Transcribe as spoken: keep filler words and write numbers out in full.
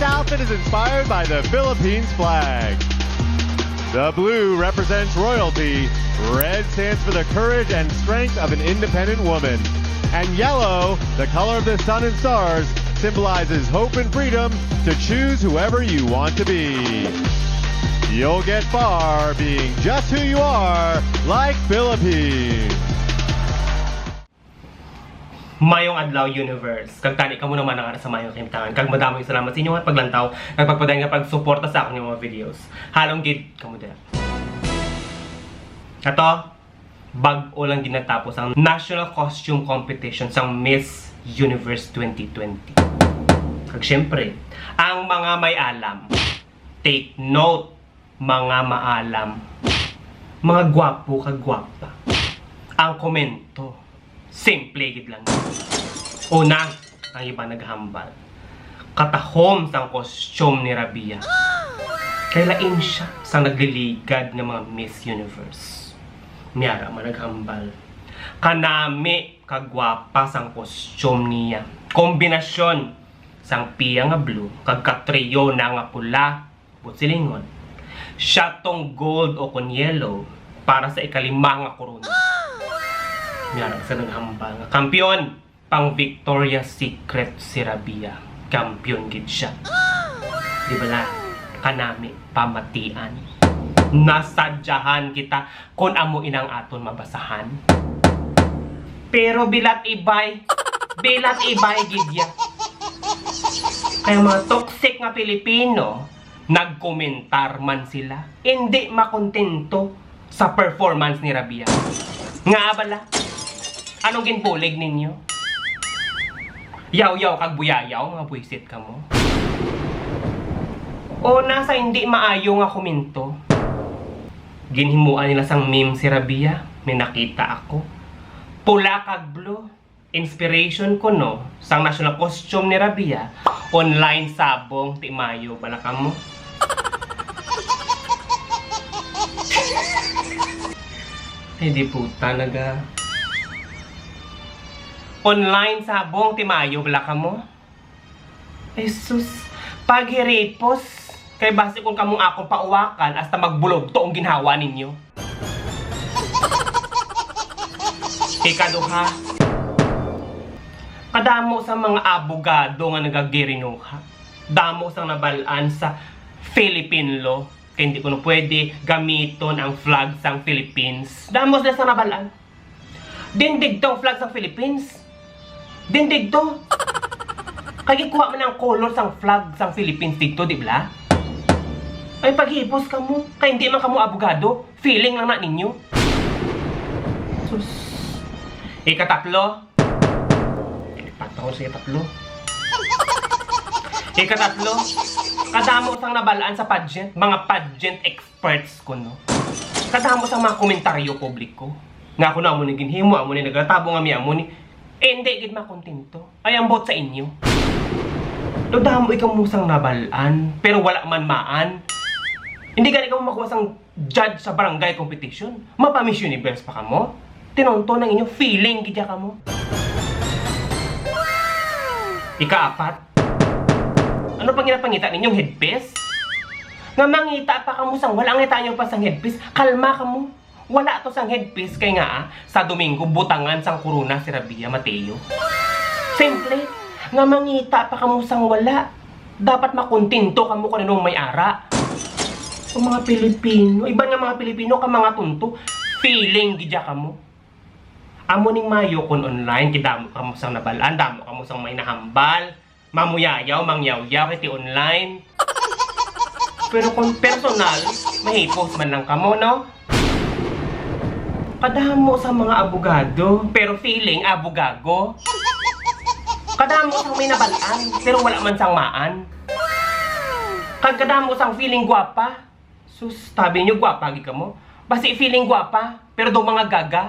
outfit is inspired by the Philippines flag. The blue represents royalty, red stands for the courage and strength of an independent woman, and yellow, the color of the sun and stars, symbolizes hope and freedom to choose whoever you want to be. You'll get far being just who you are, like Philippines. Mayong adlaw, universe. Kag tani kamo naman ang ara sa mayong kahimtangan. Kag madamo yung salamat sa inyo nga paglantaw, kag pagpadayon nga pagsuporta sa akong mga videos. Halong gid kamo dira. Ato, bag-o lang gid natapos ang National Costume Competition sang Miss Universe twenty twenty. Kag syempre, ang mga may alam, take note, mga maalam, mga gwapo kag gwapa. Ang komento, simple gid lang. Una, ang iba naghambal. Katahom sang costume ni Rabia. Kay lain siya sang nagliligad nga mga Miss Universe. May ara man naghambal. Kanami kagwapa sang costume niya. Kombinasyon sang piya nga blue kag katriyo na nga pula, buot silingon. Siya tong gold o kon yellow para sa ikalima nga korona. May ara sa naghambal nga kampiyon, pang Victoria's Secret si Rabia. Kampiyon gid siya. Di bala? Kanami pamatian. Nasadyahan kita kon amo inang aton mabasahan. Pero bilat ibay, bilat ibay gid ya. Kaya mga toxic nga Pilipino, nagkomentar man sila. Hindi makontento sa performance ni Rabia. Nga bala? Anong ginbulig ninyo? Yaw-yaw kag buyayaw, mga buwisit kamo. O nasa hindi maayo nga komento, ginhimuan nila sang meme si Rabia, may nakita ako. Pula kag blue. Inspiration ko, no, sang national costume ni Rabia, online sabong ti mayo bala kamo. Ay, di puta, naga. Online sabong ti mayo bala kamo. Ay, sus. Paghiripos. Kay basi kung kamong akong pauwakan, hasta magbulobto ang ginhawa ninyo. Ikaduha, kadamo sa mga abogado nga nagagirinuha. Damo sang nabalaan sa Philippine law. Kay hindi kuno pwede gamiton ang flag sang Philippines. Damo sila sang nabalaan. Dindig to ang flag sang Philippines. Dindig to. Kay gikuha man ang color sang flag sang Philippines dito, di ba? Ay, paghipos kamo. Kay hindi man kamo abogado. Feeling lang na ninyo. Sus. Ikatatlo. Ipataw sa ikatatlo. Ikatatlo. Kadamo sang nabalaan sa pageant, mga pageant experts kuno. Kadamo sang mga komentaryo publiko. Nga ako na amo ni ginhimo, amo ni naglatabo nga mi amo ni. Eh, hindi gid makontento. Ay, ambot sa inyo. Do damo ikaw musang nabalaan, pero wala man maan. Hindi gani ka mo makuha sang judge sa barangay competition. Mapa Miss Universe pa kamo. Tinonto ng inyo feeling gid kamo. Ikaapat, ano pa ginapangita ninyong headpiece? Nga mangita pa kamo sang wala, ngita nyo pa sang headpiece. Kalma kamo. Wala to sang headpiece kay nga, ah, sa Domingo butangan sang korona si Rabia Mateo. Simple, nga mangita pa kamo sang wala. Dapat makontento kamo kung anong may ara. Ang mga Pilipino, iban nga mga Pilipino ka mga tunto, feeling gidya kamo. Amo ning mayo kon online, kay damo kamo sang nabalaan, damo kamo sang may nahambal. Mamuyayaw, mangyawyaw, kay ti online. Pero kung personal, mahipos man lang kamo, no? Kadamo sa mga abogado, pero feeling abogago. Kadamo sa may nabalaan, pero wala man sang maan. Kag kadamo sang feeling gwapa. Sus, tabi nyo gwapa gi kamo. Basi feeling gwapa, pero daw mga gaga.